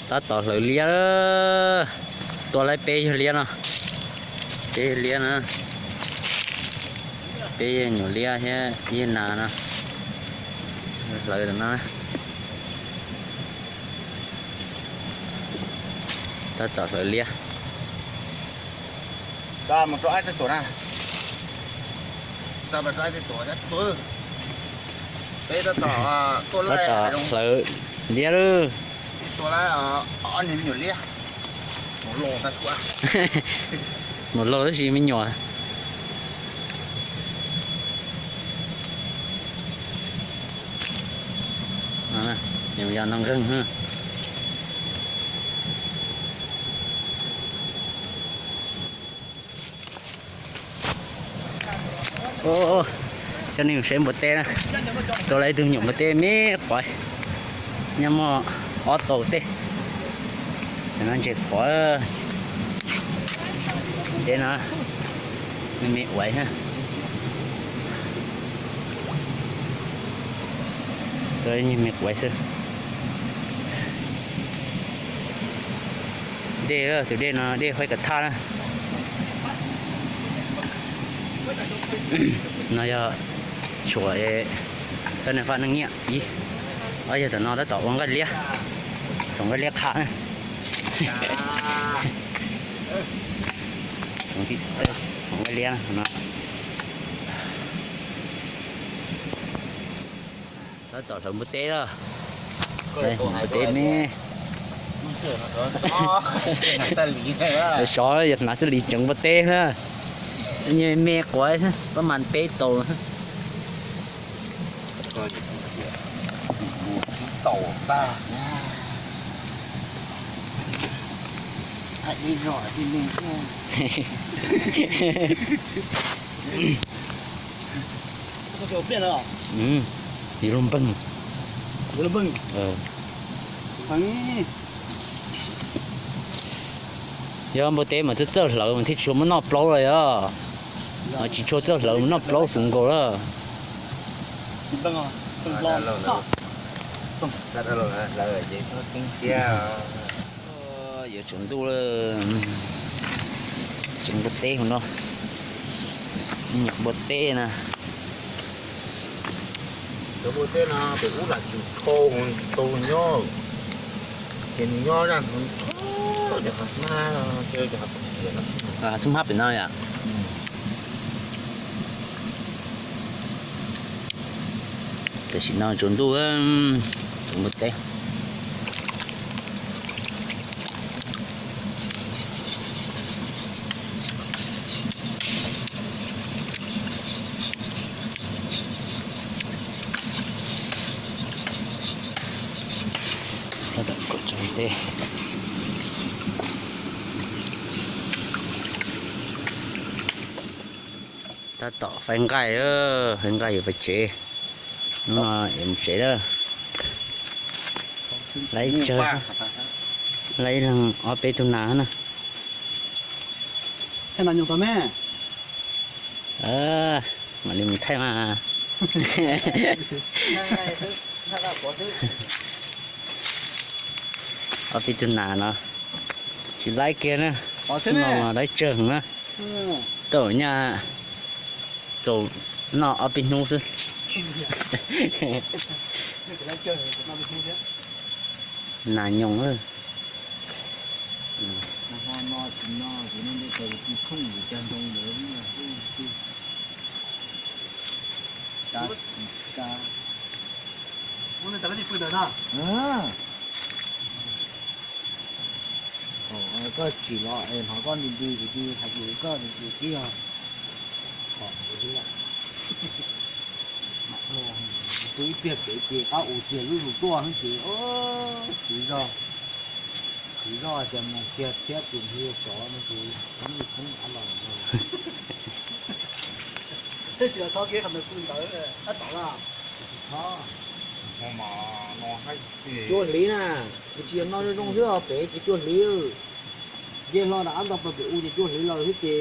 Tab tom hlawv liab, tua laib peb yawg liab no, peb yawg liab no, peb yawg nyuam liab thiab yawg nas no, hlawv no. Tab tom hlawv liab. Tab tom hlawv liab lawm. Mus laus tab sis me nyuam. Yog no nqeeg. Coj nej mus saib npua teb na. Tua lawm ib tug nyuam npua teb me quav, nyob muaj ob tau teg. No ntses quav, dej no me me quav. Tua me quav xwb. Dej, tus dej no dej Huaib Kav Thaj na. No yog tshuam, tab neeg faj neej nyiaj ib. Ob yawg tom no tab tom ua nqaij liab, tsoom nqaij liab qha na. Tsoom nqaij liab no. Tab tom hlawv npua teb na. Npua teb me, sov yog hnav xab lis tseev npua teb na. Nyias me quav pab mas peb tau. Yuav luag npeeg. Yog npua teb mas txawj txawj hlawv mas thiaj tsis tshua muab noj plaub lawm os. Tsis tshua txawj hlawv mas noj plaub xwb nkaus lawm. Yuav tsaus ntuj lawm, tseev npua teb hauv no, nyuam npua teb na. Cov npua teb no pem ub lam tsum khau tsis tau nyob, ces nws nyob zaj ntxhov cov hav hmab, cov hav xub hmab pem no yom. Tam sim no tsaus ntuj, tseev npua teb. Tab tom kaum tsev teb. Tab tom faib nqaij, faib nqaij yuav pais tsev. Hnub no yuav mus tsev lawm. Laib tsawg, laib ib leeg ob peb tug nas na. Thaij nas nyoos tau me. Mam li mus thaij mas. Ob peb tug nas no tsis laib kiag na. Hnub no mas laib tsawg na. Tau nyaj txaus noj ob peb hnub xwb. Nas nyoos. Koj tsim los es hnov koj ntws ntws ces hais tias koj ntws ntws tib yog. Tus ib pliag kev ces qab ua tiag lub zus tuaj no ces, khwv zog, khwv zog tias mus kiag thiab tus nrhiav tsov no ces ib tus poob av los. Tej tsis los txhob kev qhov ntawd pw ntawd tab tom los. Tsis txhob. Cuaj hliv na, kuv tsis yog noj zoo zoo xwb os, pem ces cuaj hliv. Nce hlo rov qab nto plaws pem u ces cuaj hliv lawm xwb ces